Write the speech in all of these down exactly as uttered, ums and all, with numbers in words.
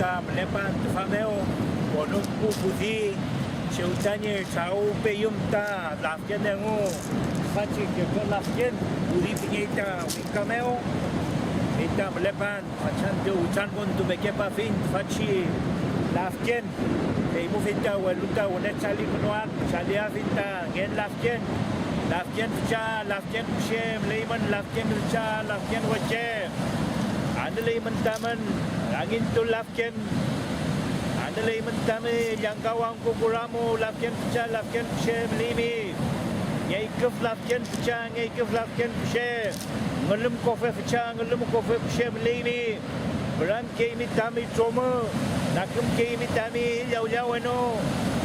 Ta mülepan tüfa mew, ponun pu kudi, chew tañi trawpeyüm ta lafken engu, tüfachi keko lafken, kudi pingey ta wingka mew, fey ta mülepan. Fachantü witrankontumekepafiñ tüfachi lafken, feymu fey ta welu ta wüne chalikünuan, chaliafiñ ta ngen lafken, lafken fücha, lafken kushe müleymün, lafken fücha, lafken weke. Anüleymün tamün rangiñtun lafken, anüleymün tami llangka wangku kuramu, lafken fücha, lafken kushe müleymi, ngey küf lafken fücha, ngey küf lafken kushe. Ngülümkofe fücha, ngülümkofe kushe müleymi. Püramkeymi tami tromü, nakümkeymi tami llawllawenu,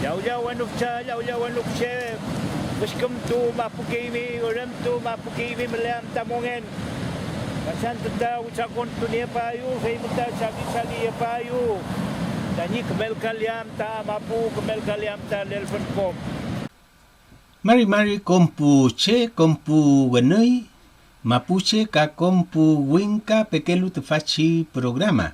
llawllawenu fücha, llawllawenu kushe. Püskümtu mapukeymi, ürümtu mapukeymi mülean ta mongen. Fachantü ta witrakontuniepaeyu, feymu ta chali-chaliepaeyu tañi kümelkaleam ta mapu, kümelkaleam ta lelfün kom. Mari mari kom pu che, kom pu wenüy, mapuche ka kom pu wingka pekelu tüfachi programa.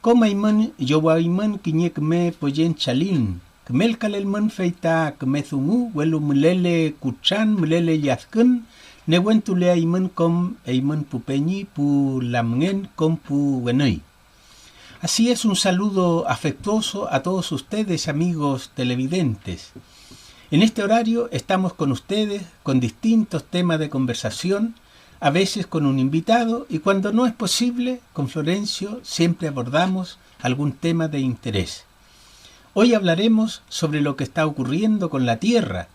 Kom eymün llowaymün kiñe küme poyen chalin, kümelkalelmün fey ta küme dungu, welu mülele kutran, mülele lladkün, newentuleaymün kom eymün pu peñi, pu lamngen, kom pu wenüy. Así es, un saludo afectuoso a todos ustedes, amigos televidentes. En este horario estamos con ustedes con distintos temas de conversación, a veces con un invitado, y cuando no es posible, con Florencio siempre abordamos algún tema de interés. Hoy hablaremos sobre lo que está ocurriendo con la tierra,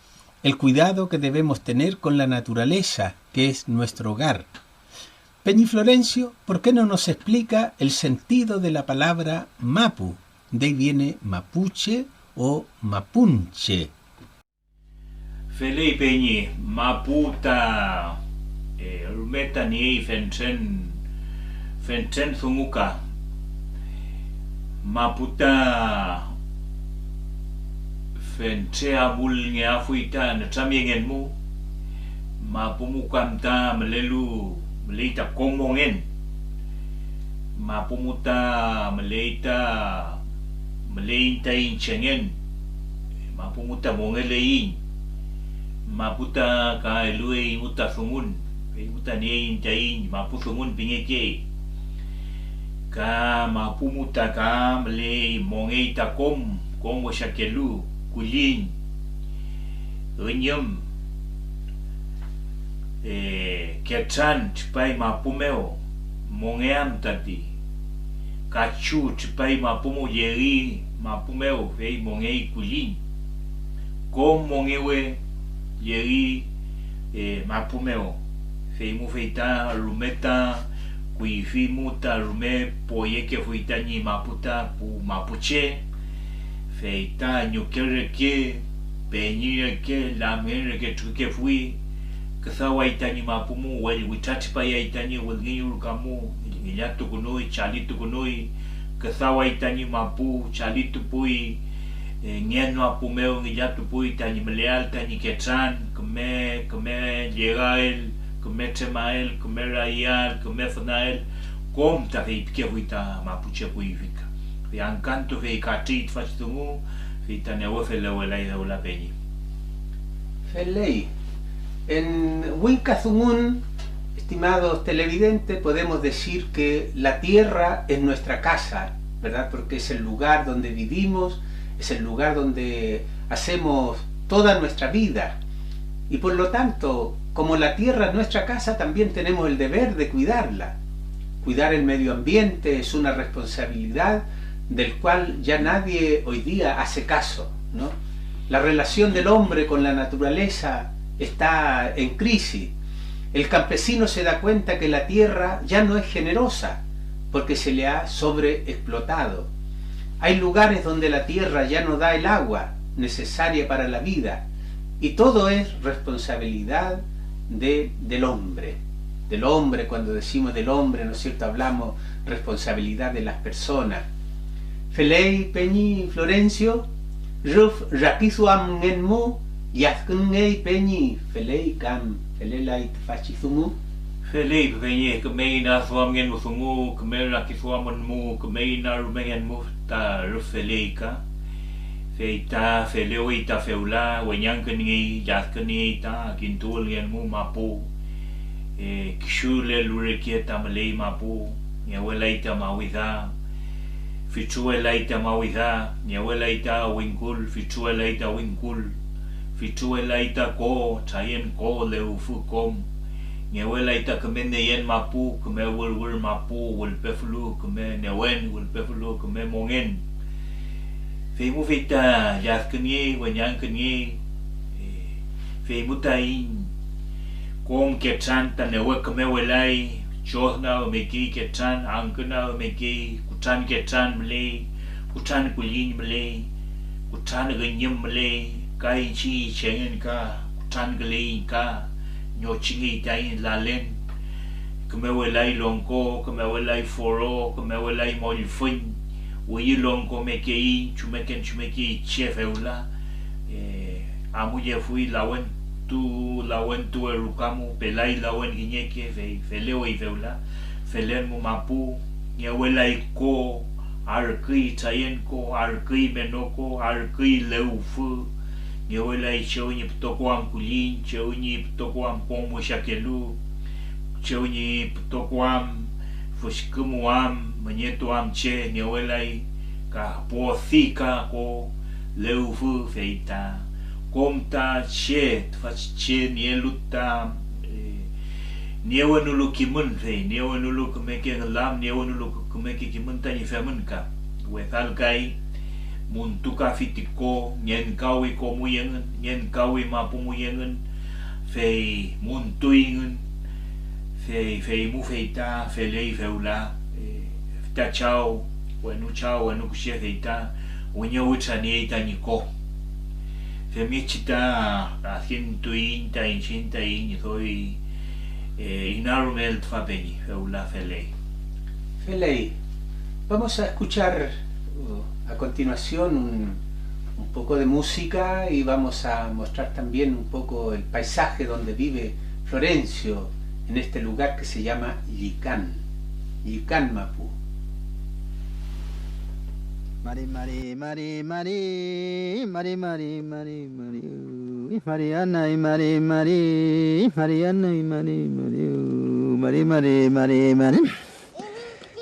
el cuidado que debemos tener con la naturaleza, que es nuestro hogar. Peñi Florencio, ¿por qué no nos explica el sentido de la palabra mapu? ¿De ahí viene mapuche o mapunche? Feley, peñi, mapu ta, eh, rume ta niey fentren, fentren dungu ka. Mapu ta fentre amulngeafuy ta nütramyengen mu, mapu mu kam ta mülelu, müley ta kom mongen. Mapu mu ta müley ta, müleiñ taiñ chengen, mapu mu ta mongeleiñ, mapu ta ka elueiñ mu ta dungun, fey mu ta nieiñ taiñ mapu dungun pingekey. Ka mapu mu ta ka müley, mongey ta kom, kom wesakelu, kulliñ, üñüm, eh, ketran tripay mapu mew, mongeam tati. Kachu tripay mapu mu, llegü mapu mew, fey mongey kulliñ. Kom mongewe llegü, eh, mapu mew, fey mu fey ta rume ta kuyfi mu ta rume poyekefuy tañi mapu ta pu mapuche, fey ta ñuke reke, peñi reke, lamngen reke tukukefuy, küdaway tañi mapu mu, wel-, witratripayay tañi wülngiñ ruka mu, ngillatukunuy, chalitukunuy, küdaway tañi mapu, chalitupuy, eh, ngen mapu mew ngillatupuy tañi müleael tañi ketran, küme, küme llegael, küme tremael, küme rayael, küme fünael, kom ta feypikefuy ta mapuche kuyfika. Fey angkantu fey katrüy tüfachi dungu, fey ta newe felewelay fewla, peñi. Feley. En wingka dungun, estimados televidentes, podemos decir que la tierra es nuestra casa, ¿verdad? Porque es el lugar donde vivimos, es el lugar donde hacemos toda nuestra vida. Y por lo tanto, como la tierra es nuestra casa, también tenemos el deber de cuidarla. Cuidar el medio ambiente es una responsabilidad del cual ya nadie hoy día hace caso, ¿no? La relación del hombre con la naturaleza está en crisis. El campesino se da cuenta que la tierra ya no es generosa porque se le ha sobreexplotado. Hay lugares donde la tierra ya no da el agua necesaria para la vida y todo es responsabilidad de, del hombre. Del hombre, cuando decimos del hombre, ¿no es cierto? Hablamos responsabilidad de las personas. Feley, peñi Florencio, rüf rakiduamngen mu, lladkünngey, peñi, feley kam felelay tüfachi dungu. Feley, peñi, küme inaduamngen mu dungu, küme rakiduamün mu, küme inarumengen mu ta rüf feley ka. Fey ta felewi ta fewla, weñangkünngey, lladkünngey ta kintuwülngen mu mapu, eh, kisulelu reke ta müley mapu, ngewelay ta mawida, fitruwelay ta mawida, ngewelay ta wingkul, fitruwelay ta wingkul, fitruwelay ta ko, trayen ko, lewfü kom, ngewelay ta küme neyen mapu, küme würwür mapu, wülpefulu küme newen, wülpefulu küme mongen. Fey mu fey ta lladkünngey, weñangkünngey, eh, fey mu taiñ kom ketran ta newe kümewelay, chodna ümekey ketran, angküna ümekey, kutran ketran müley, kutran kulliñ müley, kutran üñüm müley, ka iñchiñ chengen ka kutranküleiñ ka ñochingey taiñ lalen. Kümewelay longko, kümewelay foro, kümewelay mollfüñ, wiyu longko mekeiñ, chumeken chumekey che fewla, eh, amuyefuy lawentu, lawentuwe ruka mu, pelay lawen kiñeke, fey felewey fewla, felen mu mapu, ngewelay ko, arküy trayen ko, arküy meno ko, arküy lewfü, ngewelay chew ñi pütokoam kulliñ, chew ñi pütokoam kom wesakelu, chew ñi pütokoam, füshkümuam, müñetuam che ngewelay ka pothi ka ko lewfü, fey ta kom ta che tüfachi che nielu ta, eh, niewenulu kimün, fey niewenulu kümeke ngülam, niewenulu kümeke kimün tañi femün ka. Wedal kay, muntukafi ti ko, ngenkawi komuy engün, ngenkawi mapumuy engün, fey muntuyngün, fey, fey mu fey ta feley fewla, eh, ta chaw, wenu chaw, wenu kuche, fey ta wiñowitraniey tañi ko. Femngechi ta adkintuiñ ta iñchiñ taiñ doy, eh, inarumel tüfa peñi, fewla feley. Feley, vamos a escuchar, uh, a continuación un, un poco de música y vamos a mostrar también un poco el paisaje donde vive Florencio en este lugar que se llama Llicán, Llicán Mapu. Mari, mari, mari, mari, mari, mari, mari, mari, uy, mari anay, mari, mari, mari anay, mari, mari, uy, mari, mari, mari, mari.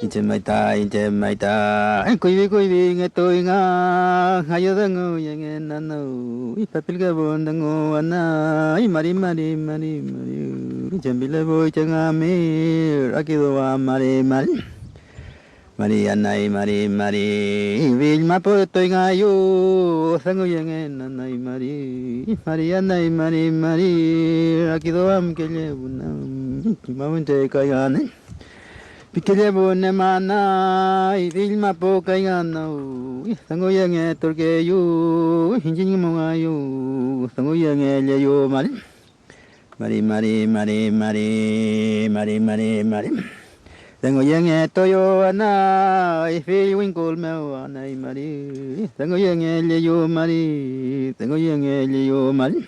Iñche may ta, iñche may ta, kuyfi, kuyfi ngetuy nga, ngayu dungu yengen anaw, uy, pepilkefun dungu anay, mari, mari, mari, mari, uy, iñche pilefuy chengami, rakiduam, mari, mari. Mari anay, mari, mari, fill mapu tuy ngayu, dunguyengen anay, mari, mari anay, mari, mari, rakiduamkellefun am, mawüntre kay anay, pikellefun em anay, fill mapu kay anaw, dunguyengeturkeyu, iñchiñ mu ngayu, dunguyengelleyu, mari. Mari, mari, mari, mari, mari, mari, mari. Dunguyengetuyu anay, fill wingkul mew anay, mari. Dunguyengelleyu, mari. Dunguyengelleyu, mari.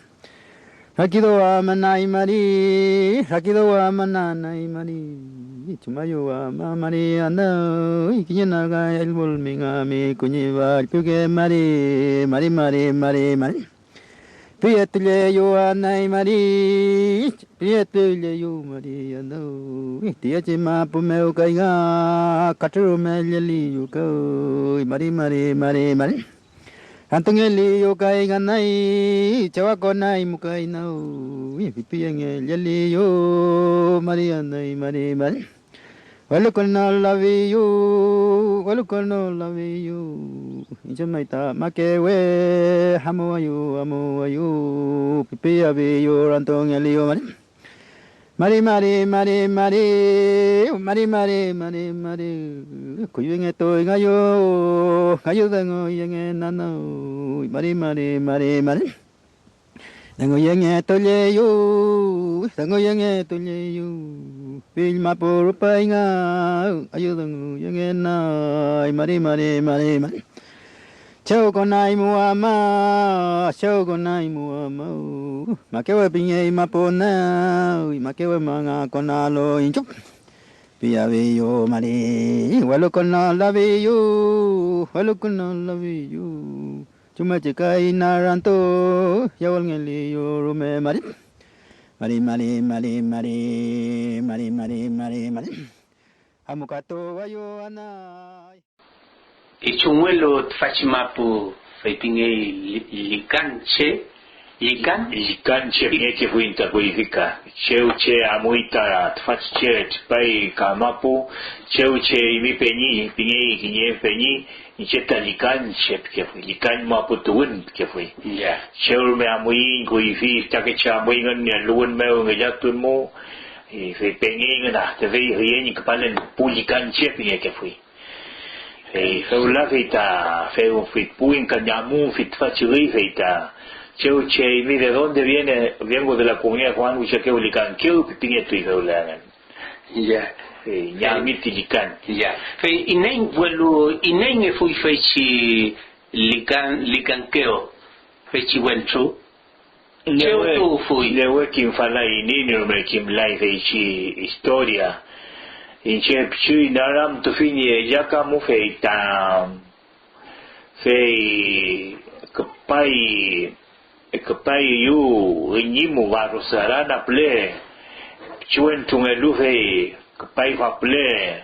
Rakiduam anay, mari. Rakiduam ananay, mari. Chumayu ama, mari, anay. Kiñe nagay elbul mingami, kuñi ball piwke, mari. Mari, mari, mari, mari. Piyetulleyu anay mari, piyetulleyu mari anaw, tiyechi mapu mew kay nga katrürumelleliyu kay mari, mari, mari, mari. Antungeliyu kay nga nay, chawakonay mu kay naw, pipiyengelleliyu mari anay mari, mari. Welukünulafiyu, welukünulafiyu, iñche may ta makewe, amuwayu, amuwayu, pipiyafiyu, rantungeliyu mari. Mari, mari, mari, mari, mari, mari, mari, mari, kuyfingetuy ngayu, ngayu dunguyengen anaw, mari, mari, mari, mari. Dunguyengetulleyu, dunguyengetulleyu, fill mapu rupay nga, ayu dunguyengenay, mari, mari, mari, mari. Chew konaymu ama, chew konaymu ama, makewe pingey mapu new, makewe manga konalo inchu. Piyafiyu mari, welu konalafiyu, welu konalafiyu. Chumngechi kay inarantu, yawülngeliyu rume mari. Mari, mari, mari, mari, mari, mari, mari, mari, mari. Amukatuwayu anay. Ichunwelu tüfachi mapu feypingey li-, likanche, likan? Likanche pingekefuiñ ta kuyfika. Chew che amuy ta tüfachi che tripay kamapu, chew che eymi peñi, pingey kiñe peñi, iñche ta likanche pikefuy, likan mapu tuwün pikefuy. Ya. Chew rume amuiñ kuyfi, fütakeche amuyngün ñi eluwün mew ngillatun mu, y fey pengeyngün ah, tüfey hüyey ñi küpalen pu likanche pingekefuy. Fey fewla fey ta, fey, fey pu wingka ñi amu fey tüfachi üy, fey ta chew che eymi, ¿de dónde viene? Vengo de la comunidad Juan Huichaqueo Licanqueo, pi-, pingetuy fewla engün. Ya. Fey ñami ti likan. Ya. Fey iney, welu, ¿ineyngefuy feychi likan, Licanqueo, feychi wentru? Chew Newe, tuwfuy. Newe kimfalay, iney rume kimlay feychi historia. Iñche pichi inaramtufi ñi ellaka mu, fey ta, fey küpay, küpay yu üñi mu Barros Arana püle, pichiwentrungelu, fey küpay fapüle,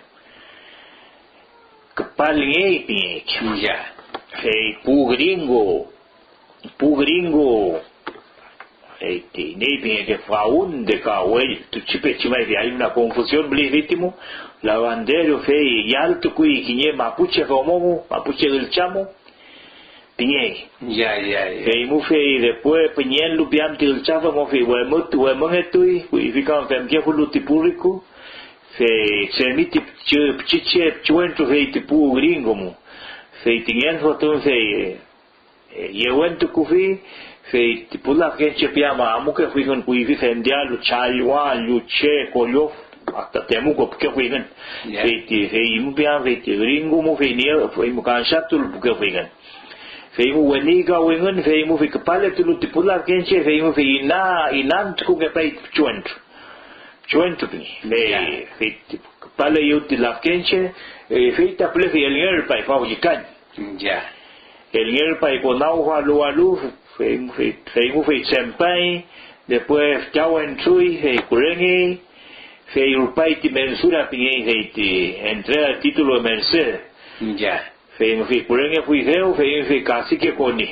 küpalngey pingeki. Ya. Fey pu gringo, pu gringo, fey ti iney pingeke Faúndez ka wel-, tuchi pechi may, fey hay una confusión müley fey ti mu, Lavandero, fey yalltukuy kiñe mapuche domo mu, mapuche üllcha mu, pingey. Ya, ya, ya. Fey mu fey después püñenlu piam ti üllcha domo, fey wemü-, wemüngetuy, kuyfi ka femkefulu ti pu riku, fey tremi ti pichi-, pichiche pichiwentru, fey ti pu gringo mu, fey ti ngen fotüm, fey, eh, yewentukufi, fey ti pu lafkenche piama amukefuyngün kuyfi, fendealu, challwa, lluche, kollof, hasta Temuco pükefuyngün. Ya. Fey ti, fey mu piam, fey ti gringo mu, fey nie-, fey mu kansatul pükefuyngün. Fey mu wenikawingün, fey mu fey küpaletulu ti pu lafkenche, fey mu fey ina-, inantukungepay ti pichiwentru. Pichiwentru pingey. Fey, ya, fey ti küpaleyew ti lafkenche, eh, fey ta püle fey elngerpay faw llükañ. Ya. Elngerpay konawfalu walu, fey, fey, fey mu fey trempay, después fütra wentruy, fey kurengey, fey rupay ti mensura pingey, fey ti entrega de título de merced. Ya. Fey mu fey kurengefuy dew, fey mu fey kasike koni.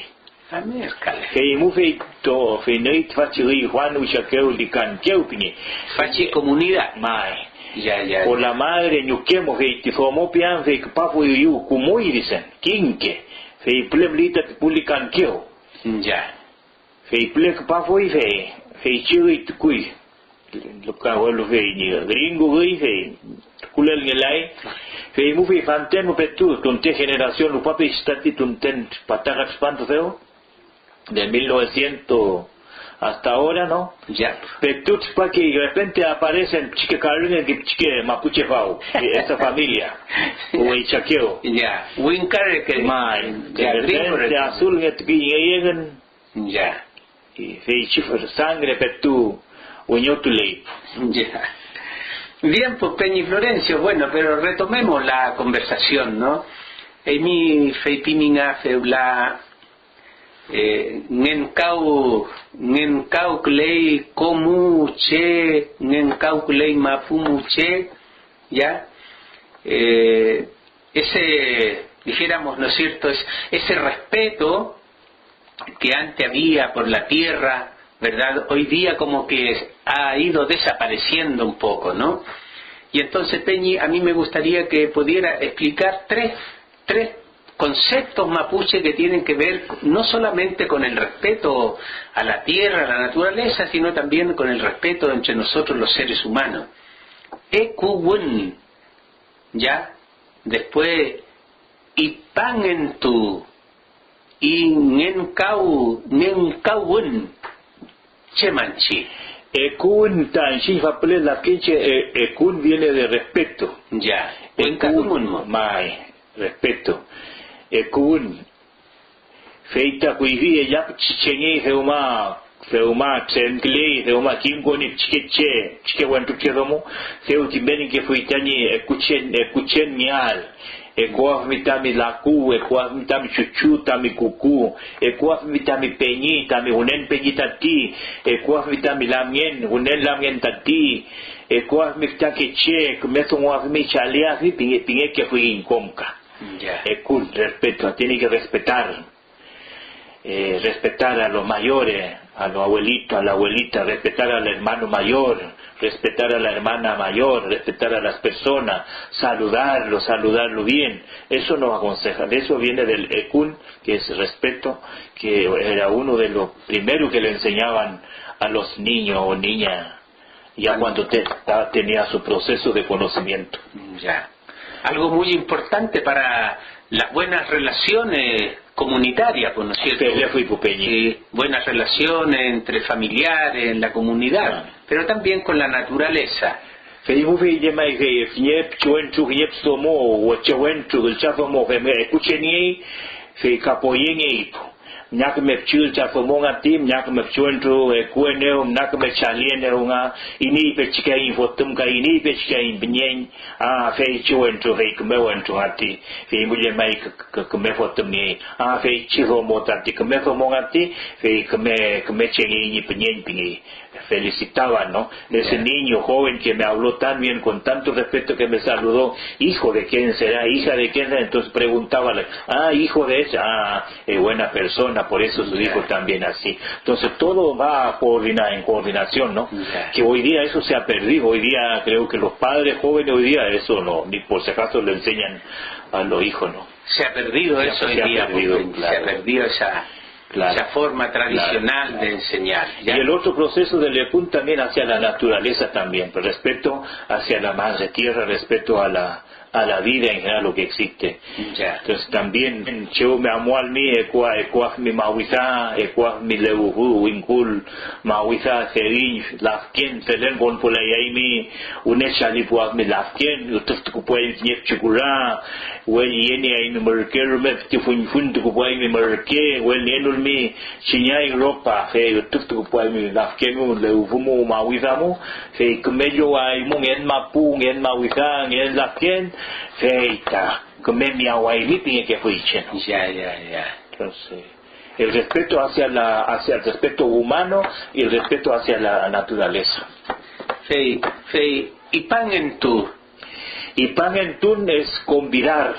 Amerkale. Fey mu fey to, fey nüy tüfachi üy Juan Wichakew Likankew pingi. Tüfachi comunidad. May. Ya, ya, ya. Por la madre ñuke mu, fey ti domo piam, fey küpafuy üyüw kumuy dicen, kinke, fey püle müley tati pu Likankew. Ya. Fey püle küpafuy, fey, feychi üy tukuy. Luka welu fey ñi gringo üy, fey tukulelngelay. Fey mu fey fanten mu petu, tunte generación rupapechi tati tunten pataka tripantu dew, de mil novecientos hasta ahora, ¿no? Ya. Petu tripake, y de repente aparecen pichike karüngeki, pichike mapuche faw, esa familia, o Wichakew. Ya, winkareke. May, de repente azulngetuki ñi engün. Ya. Y feychi sangre petu wiñotuley. Ya. Bien, pues, Peñi Florencio, bueno, pero retomemos la conversación, ¿no? Eymi feypimi nga fewla, eh, ngenkaw-, ngenkawküley ko mu che, ngenkawküley mapu mu che, ¿ya? Eh, ese, dijéramos, ¿no es cierto? Es, ese respeto que antes había por la tierra, ¿verdad? Hoy día como que ha ido desapareciendo un poco, ¿no? Y entonces, Peñi, a mí me gustaría que pudiera explicar tres, tres conceptos mapuche que tienen que ver no solamente con el respeto a la tierra, a la naturaleza, sino también con el respeto entre nosotros los seres humanos. Ekuwün, ¿ya? Después, ipangentu, y ngenkaw-, ngenkawün, chemanchi. Ekuwün ta iñchiñ fapüle lafkenche, e-, ekuwün viene de respeto. Ya. Ekuwün, may, respeto. Ekuwün. Fey ta kuyfi ella pichichengey dewma, dewma tremküley, dewma kimkoni pichike che, pichike wentru pichike domo, dew kimelngefuy tañi ekuchen, ekuchen ngeael. Ekuafimi tami laku, ekuafimi tami chuchu, tami kuku, ekuafimi tami peñi, tami wünen peñi tati, ekuafimi tami lamngen, wünen lamngen tati, ekuafimi fütakeche, küme dunguafimi, chaliafi, pinge-, pingekefuiñ kom ka. Ya. Ekun, respeto, tiene que respetar. Eh, respetar a los mayores, a los abuelitos, a la abuelita, respetar al hermano mayor, respetar a la hermana mayor, respetar a las personas, saludarlo, saludarlo bien. Eso nos aconseja. De eso viene del ekun, que es respeto, que era uno de los primeros que le enseñaban a los niños o niñas, ya cuando te-, ta-, tenía su proceso de conocimiento. Ya. Algo muy importante para las buenas relaciones comunitarias, pues, ¿no es cierto? Felefuy pu peñi. Eh, buenas relaciones entre familiares, en la comunidad, pero también con la naturaleza. Fey mu fey llemay fey kiñe pichiwentru, kiñe pichidomo, weche wentru, üllchadomo, fey ekucheniey, fey ka poyengey pu. Müna küme pichi üllchadomo ngati, müna küme pichiwentru ekuenew, müna küme chalienew nga, iney pechikeiñ fotüm ka iney pechikeiñ püñeñ, a, feychi wentru, fey küme wentru ngati, fey mu llemay kü-, kü-, küme fotüm niey, a, feychi domo tati küme domo ngati, fey küme, küme chengey ñi püñeñ pingey. Felicitaban, ¿no? Ese niño joven que me habló tan bien, con tanto respeto que me saludó, "¿Hijo de quién será? ¿Hija de quién será?". Entonces preguntaba, ah, hijo de ella, ah, es buena persona, por eso su hijo también así. Entonces todo va coordina-, en coordinación, ¿no? Que hoy día eso se ha perdido, hoy día creo que los padres jóvenes hoy día eso no, ni por si acaso le enseñan a los hijos, ¿no? Se ha perdido eso hoy día, se ha perdido, pues, se ha perdido esa, esa forma tradicional de enseñar, ¿ya? Y el otro proceso del ekun también hacia la naturaleza también, pues, respeto hacia la madre tierra, respeto a la, a la vida en general, lo que existe. Ya. Entonces también, chew me amualmi, ekua-, ekuafmi mawida, ekuafmi lewfü, wingkul, mawida, seriñ, lafken, felen konpulayaymi, wüne chalipuafmi lafken, ütüftukupuaymi kiñe pichi kura, wel yenieaymi mürke rume, ti fuñfuñ tukupuaymi mürke, wel nienulmi chiñay ropa, fey ütüftukupuaymi lafkenu, lewfü mu, mawida mu, fey küme llowaymu ngen mapu, ngen mawida, ngen lafken, fey ta küme miyawaymi pingekefuy iñche, ¿no? Ya, ya, ya. Entonces, el respeto hacia la, hacia el respeto humano y el respeto hacia la naturaleza. Fey, fey, ipangentu. Ipangentun es convidar.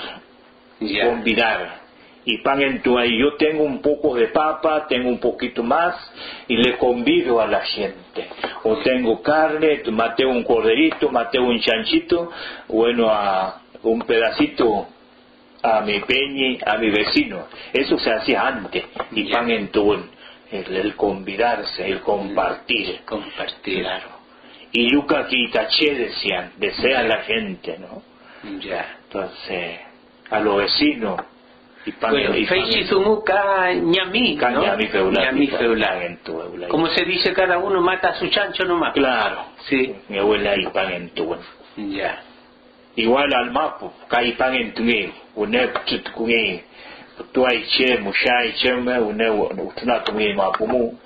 Ya. Convidar. Ipangentuay, yo tengo un poco de papa, tengo un poquito más, y le convido a la gente. O tengo carne, maté un corderito, maté un chanchito, bueno, a un pedacito a mi peñi, a mi vecino. Eso se hacía antes. Ya. Ipangentuun, el, el convidarse, el compartir. Compartir. Claro. Y yuca quitache decían, desea la gente, ¿no? Ya. Entonces, a los vecinos, y pan, bueno, y pan, feychi dungu ka ñami, ka ¿no? Ñami fewla, ñami fewla. Como se dice, cada uno mata a su chancho nomás. Claro. Sí. Mi abuela y pan en tu, bueno. Ya. Igual al mapu, ka ipangentungey, wüne pütrütukungey, putuay che, mushay che rume, wüne wütrunatungey mapu mu,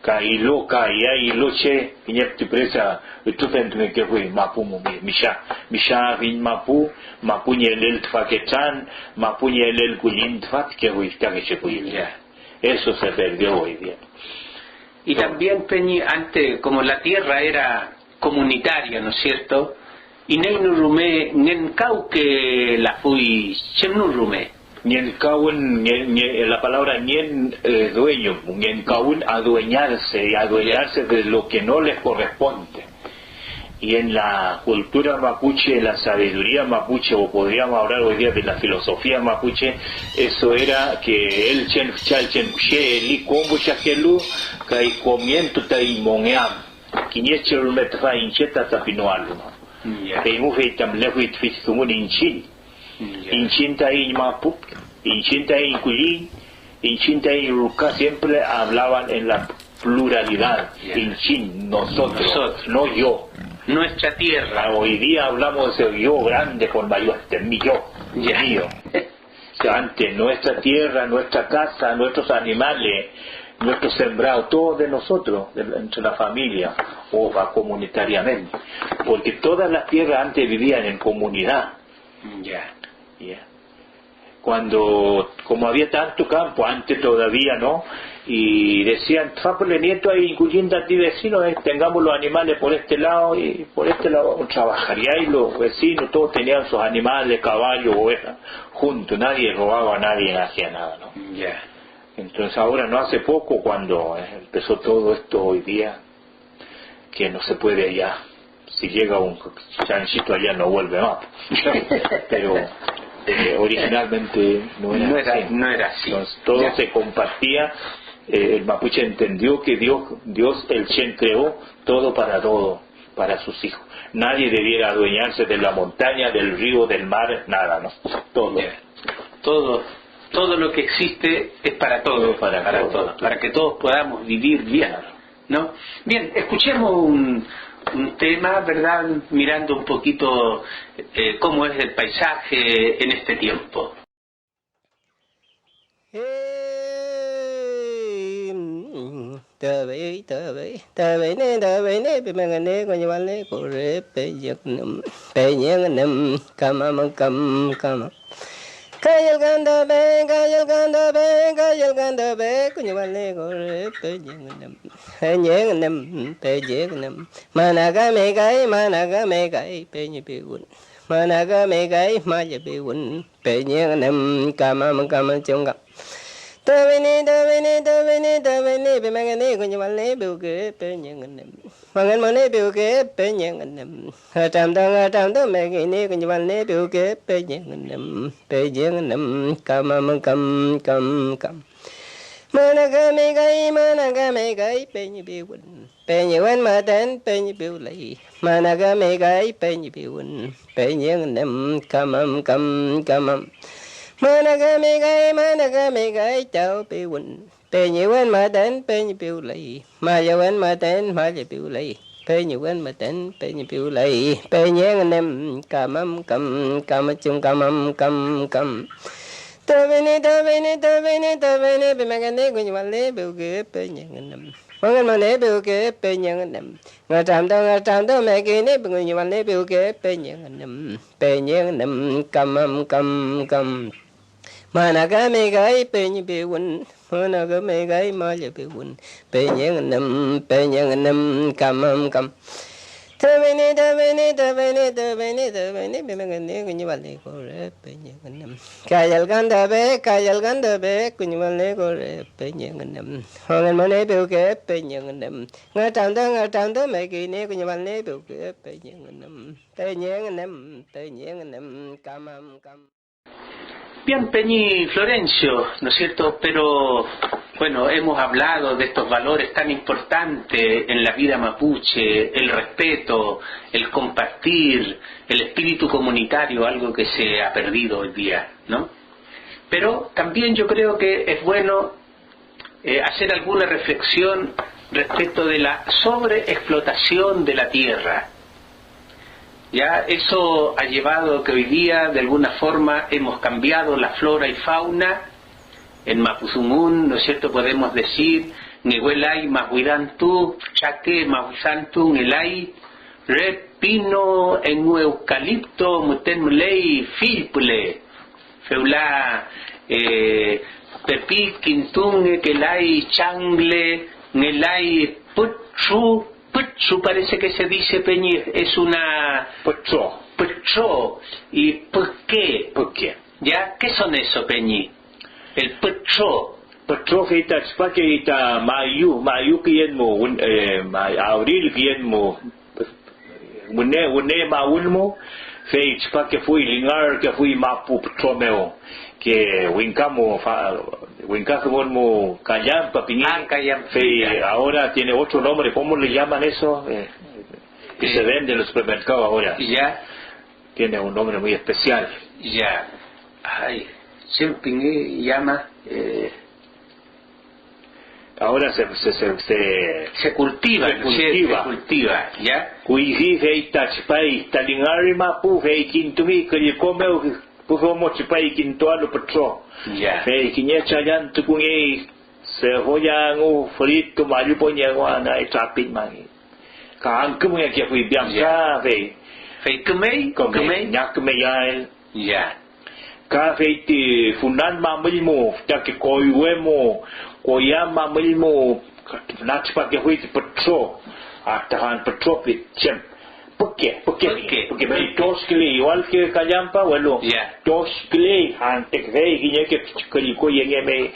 ka ilo, ka iyay ilo che, kiñe füti püresa ütrüfentungekefuy mapu mu, mi-, misha, misha fiñ mapu, mapu ñi elel tüfa ketran, mapu ñi elel kullin tüfa, pikefuy fütakeche kullin. Ya. Eso se perdió hoy día. Y también, peñi, antes, como la tierra era comunitaria, ¿no es cierto? Iney no rume ngenkawkelafuy chem no rume. Ngenkawün, nge-, nge-, la palabra ngen, eh, dueño, ngenkawün adueñarse, y adueñarse de lo que no les corresponde. Y en la cultura mapuche, en la sabiduría mapuche, o podríamos hablar hoy día de la filosofía mapuche, eso era que el chen, chay chen, che, eli, kombo, chakelu, kay comiendo, tay mongeam. Kiñe che rume tüfa iñche ta sapinoalu. Ya. Fey mu fey ta mülefuy tüfeychi dungun iñchiñ. Ya. Iñchiñ taiñ mapu, iñchiñ taiñ kulliñ, iñchiñ taiñ ruka, siempre hablaban en la pluralidad. Ya. Iñchiñ, nosotros, nosotros, no yo. Nuestra tierra. Ah, hoy día hablamos de yo grande con mayor, este, mi yo, ya, mío. Antes, nuestra tierra, nuestra casa, nuestros animales, nuestro sembrado, todo de nosotros, de, entre la familia o va comunitariamente, porque todas las tierras antes vivían en comunidad. Ya. Ya. Cuando, como había tanto campo, antes todavía, ¿no? Y decían, "Trápale nieto ahí, Gullinda, a ti vecino, eh, tengamos los animales por este lado y por este lado vamos a trabajar". Y ahí los vecinos, todos tenían sus animales, caballos, ovejas, juntos, nadie robaba, nadie hacía nada, ¿no? Ya. Entonces ahora, no hace poco, cuando, eh, empezó todo esto hoy día, que no se puede allá. Si llega un chanchito allá, no vuelve más. Pero, eh, originalmente no era No era, así. No era así. Entonces, todo Ya. se compartía. Eh, el mapuche entendió que Dios, Dios, el Shen, creó todo para todo, para sus hijos. Nadie debiera adueñarse de la montaña, del río, del mar, nada, ¿no? Todo. Ya. Todo, todo lo que existe es para todos, Para para todos. todos, para que todos podamos vivir bien. Claro. ¿No? Bien, escuchemos un, un tema, ¿verdad? Mirando un poquito, eh, cómo es el paisaje en este tiempo. Kayalkantape, kayalkantape, kayalkantape, kuñiwale kore peñengenem, peñengenem, peñengenem. Manakame kay, manakame kay, peñipiwün. Manakame kay, mallipiwün, peñengenem, kamam, kamam, chumkam. Tawini, tawini, tawini, tawini, pimangeni, kuñiwale piwke, peñengenem. Wangen mone piwke, peñengenem. Ngatramtu, ngatramtu, mekini, kuñiwale piwke, peñengenem. Peñengenem, kamam, kam, kam, kam. Manakame kay, manakame kay, peñipiwün. Peñiwün müten, peñipiwlay. Manakame kay, peñipiwün. Peñengenem, kamam, kam, kamam. Manakame kay, manakame kay, tawpiwün. Peñiwün müten, peñipiwlay. Mallawün müten, mallipiwlay. Peñiwün müten, peñipiwlay. Peñengenem, kamam, kam, kamachum, kamam, kam, kam. Tawini, tawini, tawini, tawini, pimekene, kuñiwale, piwke, peñengenem. Wangen mone, piwke, peñengenem. Ngatramtu, ngatramtu, mekene, kuñiwale, piwke, peñengenem. Peñengenem, kamam, kam, kam. Manakame kay peñipiwün, manakame kay mallipiwün, peñengenem, peñengenem, kamam, kam. Tüfini, tüfini, tüfini, tüfini, tüfini, pimengeni, kuñiwali, kore, peñengenem. Kayalkan tüfe, kayalkan tüfe, kuñiwali, kore, peñengenem. Wangen mone piwke, peñengenem. Ngatramtu, ngatramtu, mekini, kuñiwali, piwke, peñengenem. Peñengenem, peñengenem, kamam, kam. Bien, peñi Florencio, ¿no es cierto? Pero, bueno, hemos hablado de estos valores tan importantes en la vida mapuche, el respeto, el compartir, el espíritu comunitario, algo que se ha perdido hoy día, ¿no? Pero también yo creo que es bueno eh, hacer alguna reflexión respecto de la sobreexplotación de la tierra. Ya eso ha llevado que hoy día, de alguna forma, hemos cambiado la flora y fauna. En mapudungun, ¿no es cierto?, podemos decir, ngewelay mawidantu, chake mawidantu ngelay, re pino engu eukalipto müten müley fill püle. Fewla, eh, pepi kintungekelay, changle ngelay, pütru, pütru parece que se dice, peñi, es una Pütro. Pütro y püke. Püke. ¿Ya? ¿Qué son eso, peñi? El pütro. Pütro fey ta tripakey ta mayu, mayu küyen mu, wün-, eh, may-, abril küyen mu, wüne, wüne mawün mu, fey tripakefuy, lingarkefuy mapu pütro mew, ke wingka mu fa-, wingka dungun mu kallampa pingey. Ah, kallampa. Fey ahora tiene otro nombre, ¿cómo le llaman eso? Eh, que se vende en los supermercados ahora. Ya. Tiene un nombre muy especial. Ya. Ay, siempre pingey llama, eh, Ahora se, se, se, se, se cultiva, se ¿no es cierto? Cultiva. Se cultiva, ¿ya? Kuyfi fey ta tripay ta lingari mapu, fey kintumi külliku mew, Pu domo tripay kintualu pütro. Ya. Fey kiñe challan tukungey, seboya engu, frito, mallu poñi engu, anay trapiñmangey. Ka angkümngekefuy piam. Ya. Ka fey. Fey kümey, kümey, kümey. Ña kümeyael. Ya. Ka fey ti funan mamüll mu, fütake koywe mu, koyam mamüll mu, na tripakefuy ti pütro, hasta jan pütro pi-, chem. Püke, püke, püke, püke, püke. Fey tosküley, igual que kallampa, welu, ya, tosküley, antes fey kiñeke küllku yengeme,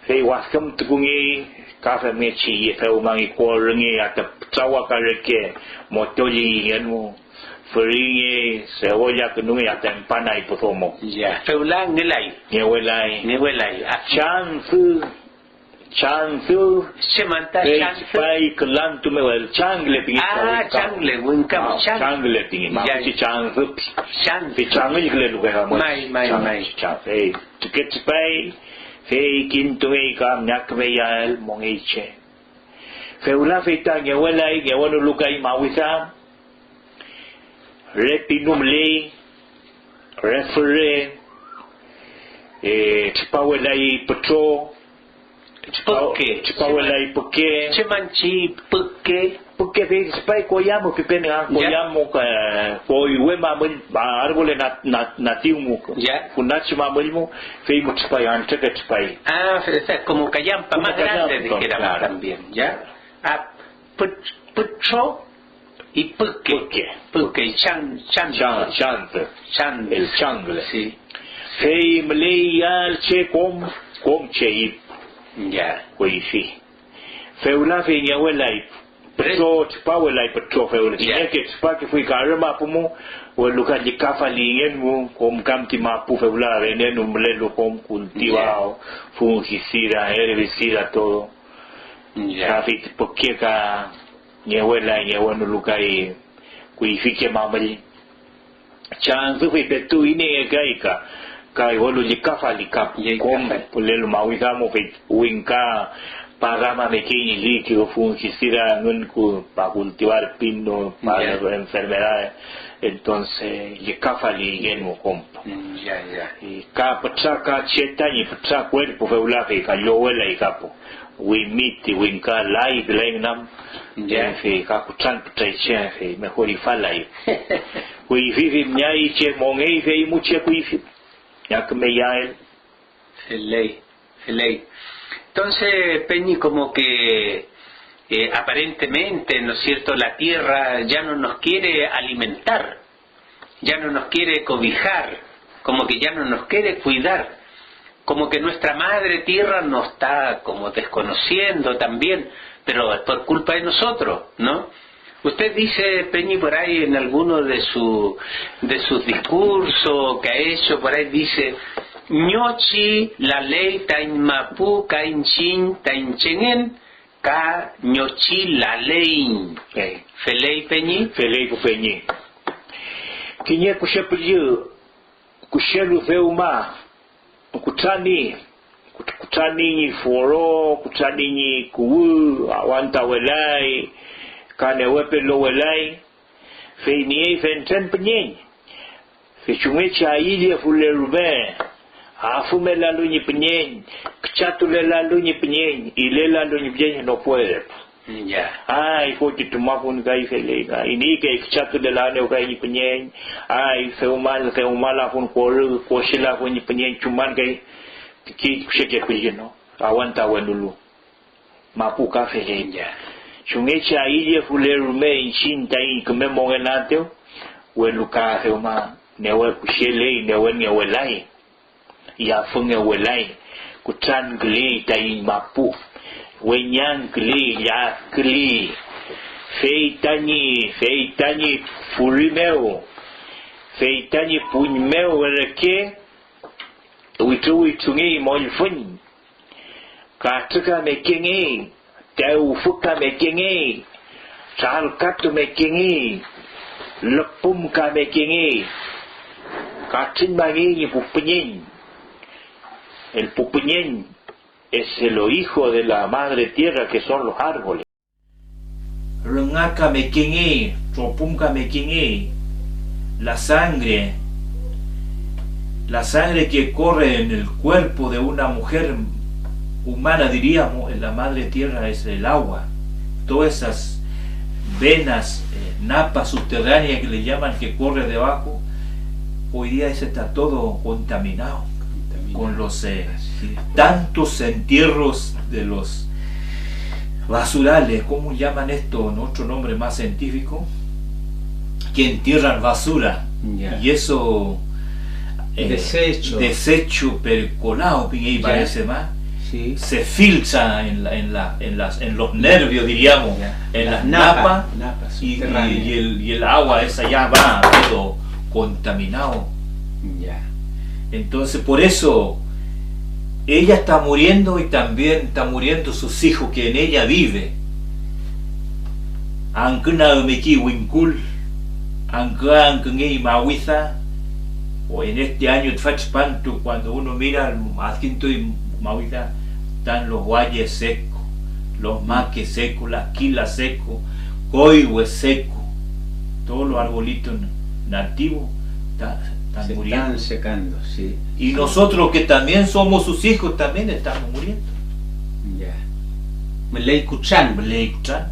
fey wadkümtukungey, ka femngechi dewmangey, korüngey, hasta trawaka reke, motolli yengelu, füringey, sebolla künungey, hasta empanay pu domo. Ya, fewla ngelay. Ngewelay. Ngewelay. Ah. Chanzu. Chanzu. Chem anta fey chanzu? Tripay külantu mew, el changle pingey. Ah, changle, wingka mu, ah, changle. Changle pingey, ya, mapuche chanzu pi. Chanzu. Pi changüllkülelu kay amuy. May, may, chanzu, may. Chanzu. Fey tuke tripay, fey kintungey ka ña kümeyael mongeche. Fewla fey ta ngewelay, ngewenulu kay mawida. Re pinu müley, re füre, eh, tripawelay pütro, tripa-, püke, tripawelay püke. Chem anchi püke? Püke fey tripay koyamu, pipen nga, ya, koyamu, eh, koywe mamüll, árboles na-, na-, nativo mu, ya, funachi mamüll mu, fey mu tripay, antreke tripay. Ah, o sea, como callampa, como más grande, callampa, dijéramos, claro, también, ya. Ah, püt-, pütro. Y püke. Püke. Püke, chan-, chan-, chan-, chanzu. Chanzu. El changle. Sí. Fey müley iyael che kom, kom che ip. Ya. Kuyfi. Fewla fey ngewelay pütro, tripawelay pütro fewla. Ya. Kiñeke tripakefuy karu mapu mu, welu ka llükafalingen mu, kom kam ti mapu fewla veneno mülelu, kom cultivado, ya, fungicida, herbicida, todo. Ya. Ka fey ti püke ka ngewelay, ngewenulu kay kuyfike mamüll. Chanzu fey petu inengekay ka, ka welu llükafali ka, llükafali, kom pülelu mawida mu fey wingka parama mekey ñi liki fungicida engün ku, pa cultivar pino, para, ya, enfermedades. Entonces, llükafali yenu kom. Mm, ya, ya. Y ka pütra ka che tañi pütra cuerpo fewla fey ka llowelay ka pu. Wimiti, wingka, lay, lay ngünam. Ya. Eh, fey ka kutran pütray che, fey mejor ifalay. Kuyfi fey ñay che mongey fey mu che kuyfi. Ña küme iyael. Feley, feley. Entonces, Peñi, como que, eh, aparentemente, ¿no es cierto?, la tierra ya no nos quiere alimentar. Ya no nos quiere cobijar, como que ya no nos quiere cuidar, como que nuestra madre tierra nos está como desconociendo también, pero es por culpa de nosotros, ¿no? Usted dice, Peñi, por ahí en alguno de su, de sus discursos que ha hecho, por ahí dice, "Ñochi la ley taiñ mapu ka iñchiñ taiñ chengen." Ka ñochi laleiñ. Ey. Feley, peñi. Feley, pu peñi. Kiñe kushe püllü, kushelu dewma, kutrani, kut-, kutrani ñi foro, kutrani ñi kuwü, awantawelay, ka newe pelowelay, fey niey fentren püñeñ. Fey chumngechi ayülefule rume, afümelalu ñi püñeñ, küchatulelalu ñi püñeñ, ilelalu ñi püñeñ, no puede. Ya. Ay, foti tumafun kay feley kay, iney kay küchatulelaenew kay ñi püñeñ, ay, dewmal, dewmalafun korü, koshelafun ñi püñeñ, chuman kay, ti key kuseke püllü, no, awantawenulu. Mapu ka feley. Ya. Chumngechi ayülefule rume iñchiñ taiñ küme mongenaetew, welu ka dewma newe kusheley, newenngewe lay, yafüngewe lay, kutranküley taiñ mapu, weñangküley, lladküley, fey tañi, fey tañi furi mew, fey tañi puñ mew reke witruwitringey mollfüñ. Katrükamekengey, tewfükamekengey, tralkatumekengey, lüpümkamekengey, katrüñmangey ñi pu püñeñ. El pu püñeñ es el hijo de la madre tierra, que son los árboles. Rüngakamekengey, tropümkamekengey, la sangre, La sangre que corre en el cuerpo de una mujer humana, diríamos, en la madre tierra es el agua. Todas esas venas, eh, napas subterráneas que le llaman, que corre debajo, hoy día ese está todo contaminado, contaminado, con los, eh, así es, tantos entierros de los basurales, ¿cómo llaman esto en otro nombre más científico? Que entierran basura. Ya. Y eso, eh, desecho, desecho percolado, pingey, ya, parece más. Sí. Se filtra en la, en la, en las, en los nervios, diríamos, ya, en las napas, napas, napas, y, subterráneas, y el, y el agua esa ya va todo contaminado. Ya. Entonces, por eso ella está muriendo y también está muriendo sus hijos que en ella vive. Angkünagümeki wingkul, angkü-, angküngey mawida, o en este año tüfachi pantu, cuando uno mira, adkintuy mawida, están los valles secos, los maques secos, las kilas secos, koywe seco, todos los arbolitos nativos están, están muriendo. Se están secando, sí. Y nosotros que también somos sus hijos, también estamos muriendo. Ya. Müley kutran. Müley kutran.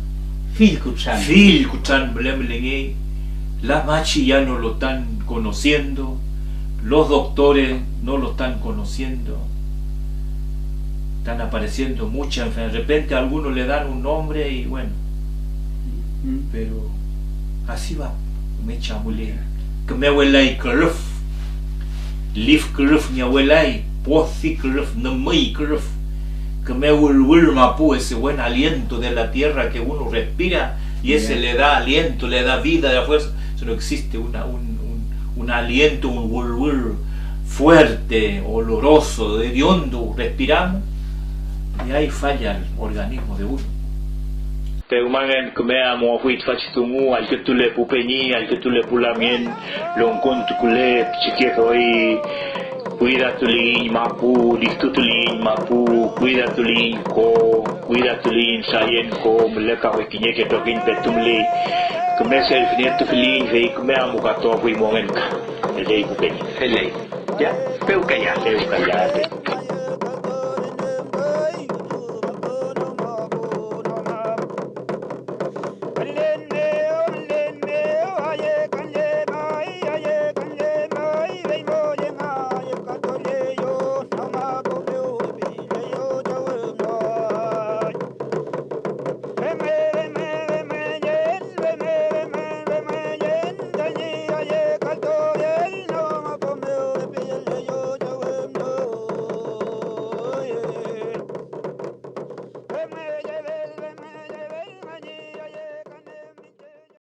Fill kutran. Fill kutran müle-, mülengey. La machi ya no lo están conociendo. Los doctores no lo están conociendo. Están apareciendo muchas enfermedades. De repente a algunos le dan un nombre y bueno. Pero así va. Mecha mule. Küme welay kürüf. Lif kürüf ñi awelay, posi kürüf, nümüy kürüf, küme wülwül mapu, ese buen aliento de la tierra que uno respira, y ese le da aliento, le da vida, le da fuerza. Eso no existe una, un, un, un aliento, un wülwül fuerte, oloroso, hediondo, respiramos, y ahí falla el organismo de uno. Pewmangen küme amuafuy tüfachi dungu, allkütule pu peñi, allkütule pu lamngen, longkontukule pichike doy, kuidatuliyiñ mapu, liftutuliyiñ mapu, kuidatuliyiñ ko, kuidatuliyiñ sayen ko, mülekafuy kiñeke trokiñ petu müley. Küme serfinietufiyiñ, fey küme amukatuafuy mongen ka. Feley pu peñi. Feley. Ya, pewkaya. Pewkaya.